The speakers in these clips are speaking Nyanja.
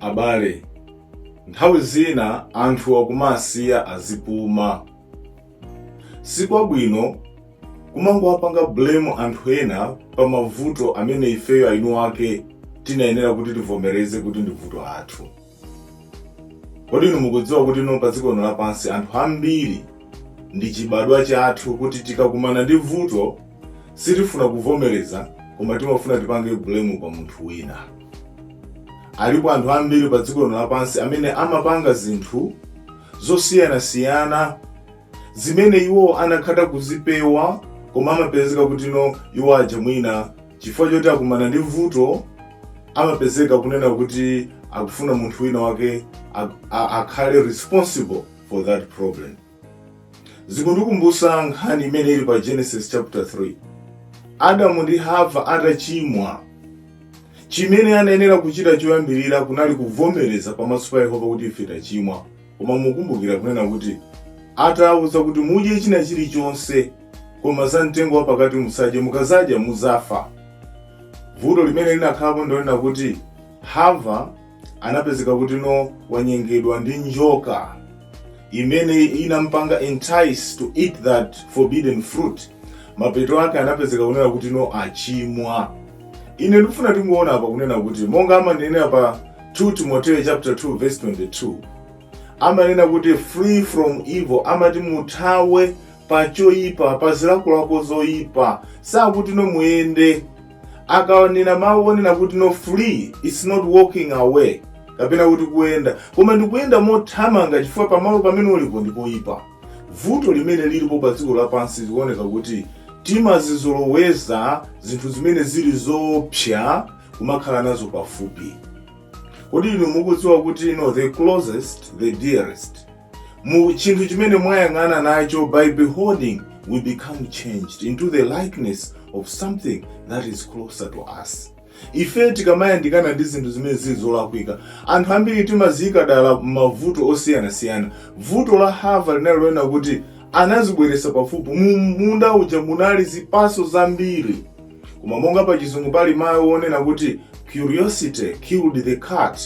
Abale, nthawi zina anthu akumasiya azipuma. Sikwabwino kumangowapanga blame anthu ena pa mavuto amene ifeyo eni ake tinayenera kuti tivomereze kuti ndi vuto athu. Kodi inu mukudziwa kuti ino pa dziko lino lapansi anthu ambiri ndi chibadwa chathu kuti tikakumana ndi vuto sitifuna kuvomereza, koma timafuna tipange blame pa munthu wina? Alipo anthu ambiri pa dziko lino lapansi amene amapanga zinthu zosiyanasiyana zimene iwo anakatha kuzipewa, koma amapezeka kuti no, iwo aja mwina chifukwa choti akumana ndi vuto, amapezeka kunena kuti akufuna munthu wina wake akhale responsible for that problem. Zikundikumbutsa nkhani imene ili pa Genesis chapter 3. Adamu ndi Hava atachimwa, chimene anayenera kuchita choyambirira kunali kuvomereza pamaso pa Yehova kuti ife tachimwa. Koma mukumbukira kunena kuti atawuza kuti mudye china chilichonse, koma za mtengo wapakati musadye, mukazadya muzafa, vuto limene linakhalapo ndionena kuti Hava anapezeka kuti no, wanyengedwa ndi njoka imene inampanga entice to eat that forbidden fruit. Mapeto ake anapezeka kunena kuti no, achimwa. Ine ndikufuna tingoona apa kunena kuti monga amanenera pa 2 Timoteyo chapter 2 verse 22, amanena kuti "Flee from evil", amati muthawe pa choyipa, pa zilakolako zoyipa. Sakuti no, muyende. Akanena mawu onena kuti no, flee, it's not walking away kapena kuti kuyenda, koma ndikuyenda mothamanga chifukwa pamalo pamene ulipo ndipoyipa. Vuto limene lilipo pa dziko lapansi, zikuoneka kuti timazizoloweza zinthu zimene zili zoopsa kumakhala nazo pafupi. Kodi inu mukudziwa kuti no, the closest the dearest, mu chinthu chimene mwayang'ana nacho, by beholding we become changed into the likeness of something that is closer to us? Ife tikamayandikana ndi zinthu zimene zili zolakwika, anthu ambiri timaziyika dala m'mavuto osiyanasiyana. Vuto la Hava linali lonena kuti anazibweretsa pafupi. Mu munda uja munali zipatso zambiri, koma monga pa Chizungu pali mawu onena kuti "Curiosity killed the cat",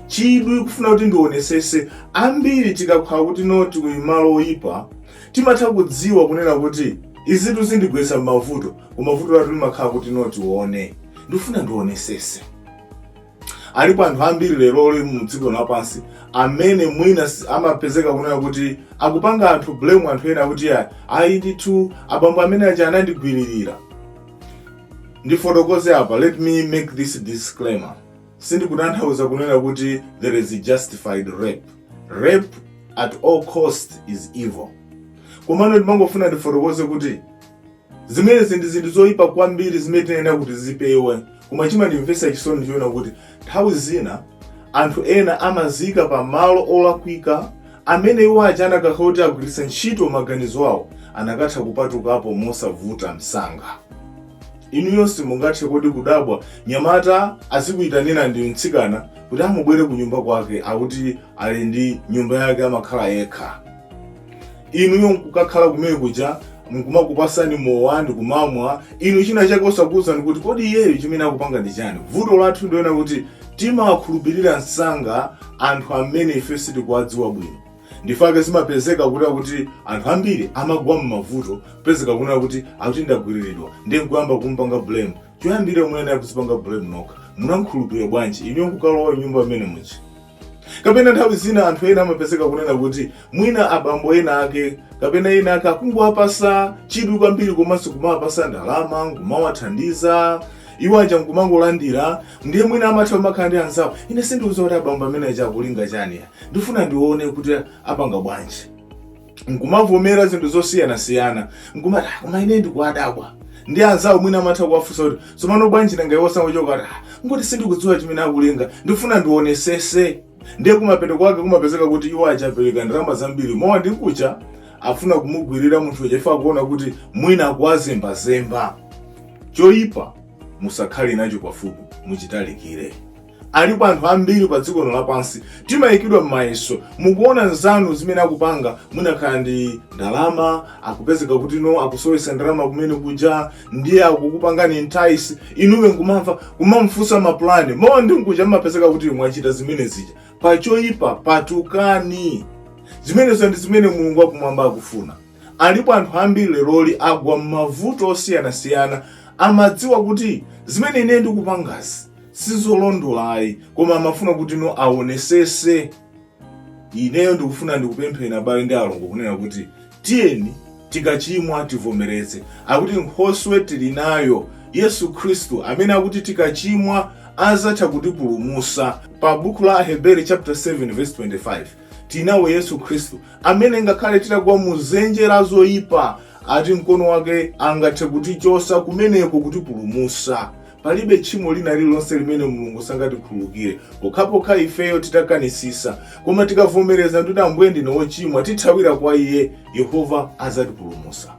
chidwi kufuna kuti ndionesese. Ambiri tikakhala kuti no, tili malo oyipa, timatha kudziwa kunena kuti izitu zindigwetsa m'mavuto, koma vuto lathu limakhala kuti no, tione, ndifuna ndionesese. Alipo anthu ambiri leroli mu dziko lapansi amene mwina amapezeka kunena kuti akupanga anthu blame anthu ena kuti ayi ndithu, abambo amene aja anandigwiririra. Ndifotokoze apa, let me make this disclaimer: sindikutanthauza kunena kuti there is a justified rape. Rape at all cost is evil. Komano ndimangofuna ndifotokoze kuti zimenezi ndi zinthu zoyipa kwambiri zimene tinayenera kuti zipewe. Koma chimandimvetsa chisoni chiona kuti nthawi zina anthu ena amazika pa malo olakwika amene iwo aja anakakhala kuti agwiritsa ntchito maganizo awo, anakatha kupatukapo mosavuta msanga. Inu yonse mungathe kodi kudabwa nyamata azikuyitanira ndi mtsikana kuti amubwere ku nyumba kwake, akuti ali ndi nyumba yake, amakhala yekha, inuyo nkukakhala kumene kuja, nkumakupasani mowa ndikumamwa, inu china chake osakuwuzani kuti kodi iyeyo chimene akupanga ndi chani? Vuto lathu ndiona kuti timakhulupirira msanga anthu amene ife sitikuwadziwa bwino. Ndifake zimapezeka kuti anthu ambiri amagwa m'mavuto, kupezeka kunena kuti akuti ndagwiriridwa, ndiye nkuyamba kumpanga blame. Choyambira muyenera kuzipanga blame nokha. Munamkhulupirira bwanji inuyo nkukalowa nyumba amene muchi? Kapena nthawi zina anthu ena amapezeka kunena kuti mwina abambo ena ake kapena ena ake akungowapasa chidwi kwambiri, komanso kumawapasa ndalama, nkumawathandiza, iwo aja nkumangolandira. Ndiye mwina amatha kumakhala ndi anzawo, "Ine sindikudziwa kuti abambo amene aja akulinga chani, ndifuna ndione kuti apanga bwanji," nkumavomera zinthu zosiyanasiyana, nkumati, "Ah, koma ine ndikuadabwa." Ndi anzawo mwina amatha kuwafunsa kuti, "Tsopano bwanji nanga iwo sangochoka?" Kuti, "Ah, ngoti sindikudziwa chimene akulinga, ndifuna ndionesese." Ndiye kumapeto kwake kumapezeka kuti iwo achapereka ndalama zambiri, mowa ndi kucha, afuna kumugwirira munthu uja ife akuona kuti mwina akuwazembazemba. Choyipa musakhale nacho pafupi, muchitalikire. Alipo anthu ambiri pa dziko lino lapansi timayikidwa m'mayeso. Mukuona nzanu zimene akupanga, munakhala ndi ndalama, akupezeka kuti no, akusowesa ndalama kumene kuja, ndiye akukupangani entice inuwe, nkumamva kumamfunsa mapulani mowa ndi nkuja, mmapezeka kuti mwachita zimene zija. Pachoyipa patukani. Zimenezo ndi zimene Mulungu wakumwamba akufuna. Alipo anthu ambiri leroli agwa m'mavuto osiyanasiyana. Amadziwa kuti zimene ine ndikupangazi sizolondolayi, koma amafuna kuti no, aonesese. Ineyo ndikufuna ndikupempheni, abale ndi alongo, kunena kuti tiyeni tikachimwa tivomereze. Akuti nkhoswe tili nayo, Yesu Khristu, amene akuti tikachimwa azatha kutipulumusa. Pa buku la Aheberi chapter 7 verse 25, tinawo Yesu Khristu amene ngakhale titagwa mu dzenje la zoyipa, ati mkono wake angathe kutichosa kumeneko, kutipulumusa. Palibe tchimo lina lililonse limene Mulungu sangatikhululukire, pokhapokha ifeyo titakanisisa. Koma tikavomereza ndikuti, "Ambuye, ndine wochimwa," tithawira kwa iye, Yehova azatipulumusa.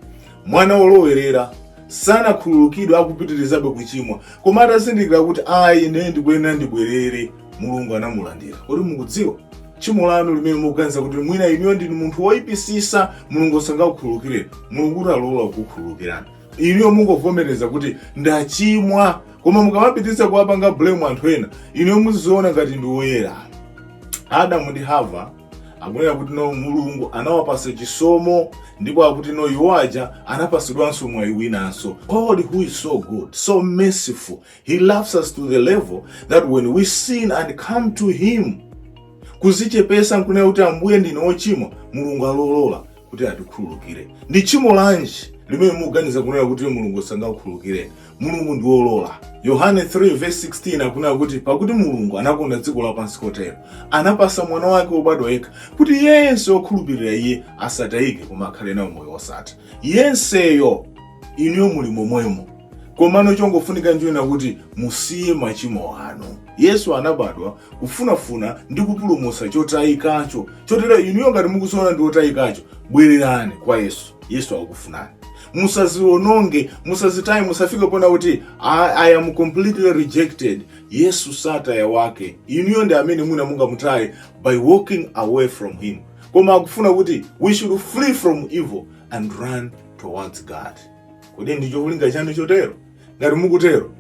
Mwana wolowerera sanakhululukidwe, akupitirizabe kuchimwa, koma atazindikira kuti ayi, ine ndikuyenera ndibwerere, Mulungu anamulandira. Kodi mukudziwa tchimo lanu limene mukuganiza kuti mwina inuyo ndinu munthu woyipisisa, Mulungu sangakukhululukire? Mulungu utalola kukukhululukirani, inuyo mungovomereza kuti ndachimwa. Koma mukamapitiriza kuwapanga blame anthu ena, inuyo muziona ngati ndi woyera. Adamu ndi Hava akunena kuti no, Mulungu anawapasa chisomo, ndipo akuti no, iwo aja anapasidwanso mwayi winanso. God, who is so good, so merciful, he loves us to the level that when we sin and come to him, kuzichepesa nkunena kuti, "Ambuye, ndine wochimwa," Mulungu alolola kuti atikhululukire. Ndi tchimo lanji limene mukuganiza kunena kuti Mulungu sangakukhululukireni? Mulungu ndi wolola. Yohane 3 verse 16 akunena kuti, "Pakuti Mulungu anakonda dziko lapansi kotero, anapasa mwana wake wobadwa yekha, kuti yense wokhulupirira iye asatayike, koma akhale nawo moyo wosatha." Yenseyo, inuyo muli momwemo. Komano chongofunika njoyena kuti musiye machimo anu. Yesu anabadwa kufunafuna ndi kupulumutsa chotayikacho. Chotero inuyo ngati mukuziona ndi otayikacho, bwererani kwa Yesu. Yesu akufunani. Musaziononge, musazitaye, musafike pona kuti I am completely rejected." Yesu sataya wake. Inuyo ndi amene mwina mungamutaye by walking away from him. Koma akufuna kuti we should flee from evil and run towards God. Kodi ndi cholinga chanu chotero? Ngati mukutero,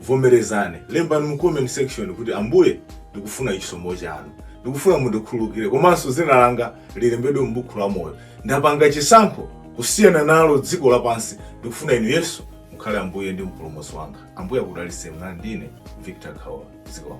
vomerezani, lembani mu comment section kuti, "Ambuye, ndikufuna chisomo chanu, ndikufuna mundikhululukire, komanso dzina langa lilembedwe m'buku la moyo. Ndapanga chisankho kusiyana nalo dziko lapansi. Ndikufuna inu Yesu mukhale Ambuye ndi Mpulumutsi wanga." Ambuye akudalitseni. Mnali ndine Victor Khawa. Zikomo.